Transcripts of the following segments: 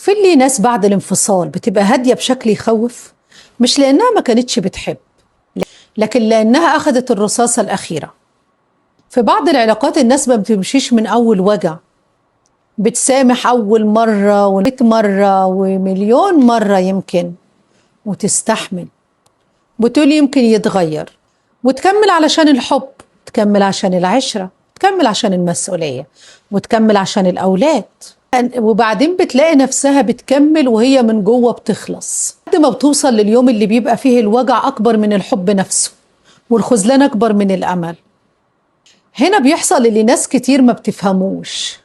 عارفين ليه ناس بعد الانفصال بتبقى هادية بشكل يخوف؟ مش لأنها ما كانتش بتحب، لكن لأنها أخذت الرصاصة الأخيرة. في بعض العلاقات الناس ما بتمشيش من أول وجع، بتسامح أول مرة ومية مرة ومليون مرة يمكن، وتستحمل، بتقول يمكن يتغير، وتكمل علشان الحب، تكمل عشان العشرة، تكمل عشان المسؤولية، وتكمل عشان الأولاد. وبعدين بتلاقي نفسها بتكمل وهي من جوه بتخلص، لحد ما بتوصل لليوم اللي بيبقى فيه الوجع أكبر من الحب نفسه، والخذلان أكبر من الأمل. هنا بيحصل اللي ناس كتير ما بتفهموش.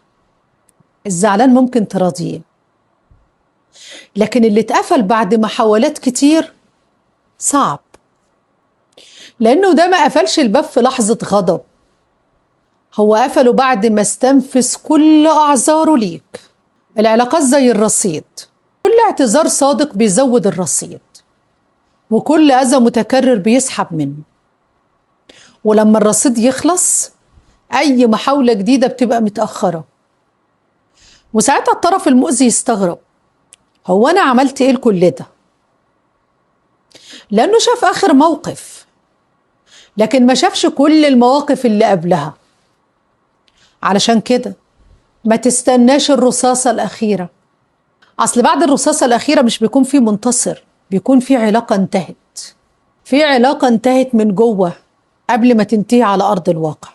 الزعلان ممكن تراضيه، لكن اللي اتقفل بعد محاولات كتير صعب، لأنه ده ما قفلش الباب في لحظة غضب، هو قفله بعد ما استنفذ كل أعذاره ليك. العلاقات زي الرصيد، كل اعتذار صادق بيزود الرصيد، وكل أذى متكرر بيسحب منه. ولما الرصيد يخلص أي محاولة جديدة بتبقى متأخرة، وساعتها الطرف المؤذي يستغرب، هو أنا عملت إيه لكل ده؟ لأنه شاف آخر موقف، لكن ما شافش كل المواقف اللي قبلها. علشان كده ما تستناش الرصاصة الأخيرة، أصل بعد الرصاصة الأخيرة مش بيكون في منتصر، بيكون في علاقة انتهت، في علاقة انتهت من جوه قبل ما تنتهي على أرض الواقع.